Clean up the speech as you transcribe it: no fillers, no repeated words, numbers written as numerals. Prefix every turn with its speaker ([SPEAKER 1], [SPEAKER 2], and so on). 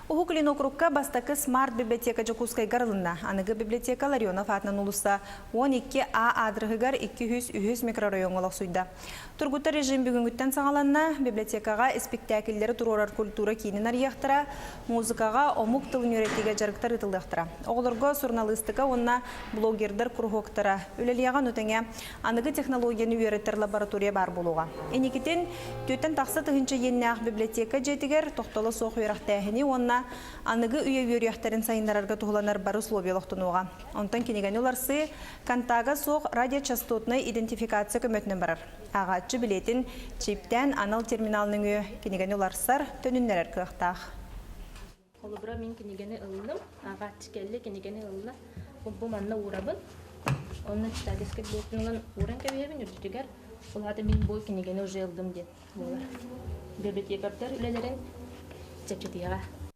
[SPEAKER 1] Уһук Илин округка бастакы смарт-библиотека Дьокуускайга арылынна. Аныгы библиотека Ларионов аатынан уулусса 12 А аадырыһыгар 203 микрорайоҥҥа олохсуйда. Тургутар режим бүгүҥҥүттэн саҕаланна. Библиотекаҕа испиктээкиллэри туруорар культура киинин арыйыахтара, музыкаҕа, омук тылын үөрэтиигэ дьарыктар ыытыллыахтара. Оҕолорго суруналыыстыка уонна блогердар куруһуоктара үлэлиэҕэ, ону тэҥэ аныгы технологияны үөрэтэр лаборатория баар буолуоҕа. Инникитин түөртэн тахса тыһыынча иэннээх библиотека дьиэтигэр тохтоло суох үөрэхтээһини уонна аныгы үйэ үөрүйэхтэрин сайыннарарга туһуланар бары условия олохтонуоҕа. Онтон кинигэни уларсыы контага суох радиочастотнай идентификация көмөтүнэн барар. Ааҕааччы билиэтин чиптээн анал терминал нөҥүө кинигэни уларсар, төнүннэрэр кыахтаах.
[SPEAKER 2] Холобура, мин кинигэни ыллым, ааҕааччы кэллэ, кинигэни ылла. Бу манна уурабын. Онно читательскай билиэппин ылан ууран кэбиһэбин үрдүтүгэр. Ол аата мин бу кинигэни уже ыллым диэн буолар. Библиотекардар үлэлэрин чэпчэтиэҕэ.